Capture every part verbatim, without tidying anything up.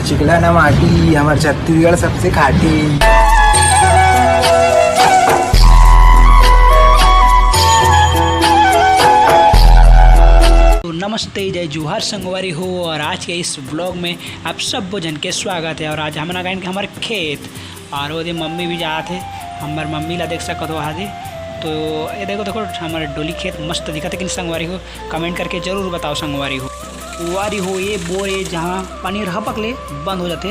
चिकला ना माटी, हमर छत्तीसगढ़ सबसे खाटी। तो नमस्ते, जय जोहार संगवारी हो, और आज के इस व्लॉग में आप सब जन के स्वागत है। और आज हमन आ गए हमारे खेत, और वो दिन मम्मी भी जात है, हमार मम्मी ला देख सकत हो आदि। तो ये देखो, देखो हमारे डोली खेत मस्त दिखत है कि नहीं संगवारी हो, कमेंट करके जरूर बताओ संगवारी हो। संगवारी हो, ये बोर है जहाँ पानी हपक ले बंद हो जाते,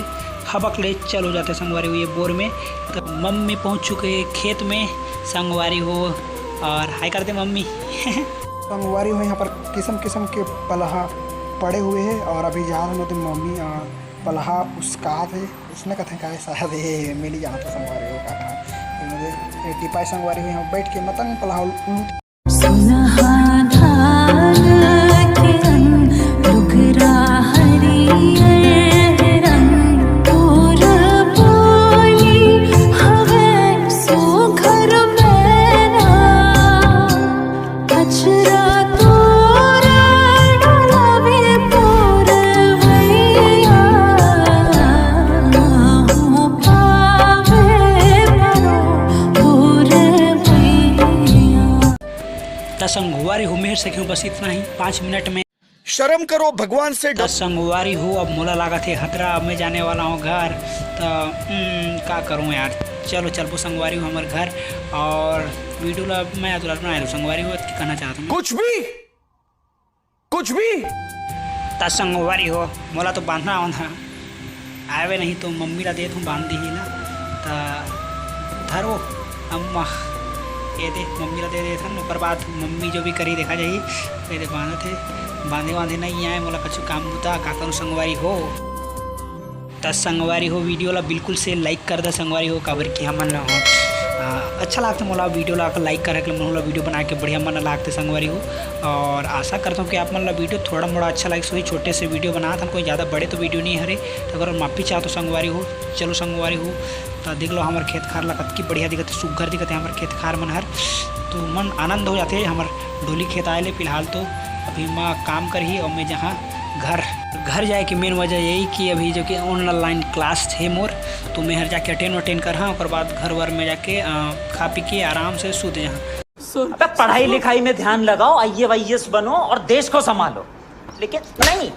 हपक ले चल हो जाते संगवारी हो ये बोर में। तो मम्मी पहुँच चुके हैं खेत में संगवारी हो, और हाय कर दे मम्मी। संगवारी हो, यहाँ पर किस्म किस्म के पलहा पड़े हुए हैं और अभी जा रहे हैं तो मम्मी, आ, पलहा उसकात है, उसने कथे का है, शायद ये मिल ही जाना था संगवारी हो का। ये टिपाई संगवारी हो, यहाँ बैठ के मतंग पलहा उल-, उल- सुनहा धान के रंग, लुगरा हरियर रंग, तोर बोली हवे सुघर मैना। अचरा तोरा डोलावे तोर भैया, हो पावे मरो तोर भैया। त संगवारी हो, मेहर से क्यों बस इतना ही, पाँच मिनट में। शर्म करो, भगवान से त डरो। संगवारी हो, अब मोला लागत हे हतरा, अब मैं जाने वाला हूँ घर। त हम्म, का करूँ यार, चलो चलबो संगवारी हो हमर घर, और वीडियो ला मैं अधूरा बनाए रहूँ संगवारी हो, कहना चाहत हूँ। कुछ भी, कुछ भी। त संगवारी हो, मोला तो बांधना आवत हे, आवे नहीं तो मम्मी ला देत हूँ बांध दिही ला। त धरो अम्मा, ये दे मम्मी ला दे देत हन, ओकर बाद मम्मी जो भी करी देखा जाही। ये दे बांधत हे, बांधे वांधे नहीं आए, मोला कछु काम बुता का करूँ संगवारी हो। त संगवारी हो, वीडियो ला बिल्कुल से लाइक कर दे संगवारी हो, काबर कि हमन ला, आ, अच्छा लागथे मोला वीडियो ला लाइक करे के, मोला वीडियो बना के बढ़िया मन लागथे संगवारी हो। और आशा करता हूँ कि आप मन ला वीडियो थोड़ा मोड़ा अच्छा लागिस होही, छोटे से वीडियो बनात हन, कोई ज़्यादा बड़े तो वीडियो नहीं हरे, तो अगर माफी चाहत हो संगवारी हो। चलो संगवारी हो, त देख लो हमर खेत खार ला कतकी बढ़िया दिखत हे, सुग्घर दिखत हे हमर खेत खार मन हर। तो मन आनंद हो जाथे हमर डोली खेत आए ले। फिलहाल तो अभी माँ काम करही और मैं जहाँ घर, घर जाए के मेन वजह यही कि अभी जो कि ऑनलाइन क्लास हे मोर, तो मैं हर जाके अटेंड वटेंड करहा, ओकर बाद घर वर में जाके, अ, खा पी के आराम से सूत जहाँ। अबे पढ़ाई लिखाई में ध्यान लगाओ, आईएएस बनो और देश को संभालो, लेकिन नहीं।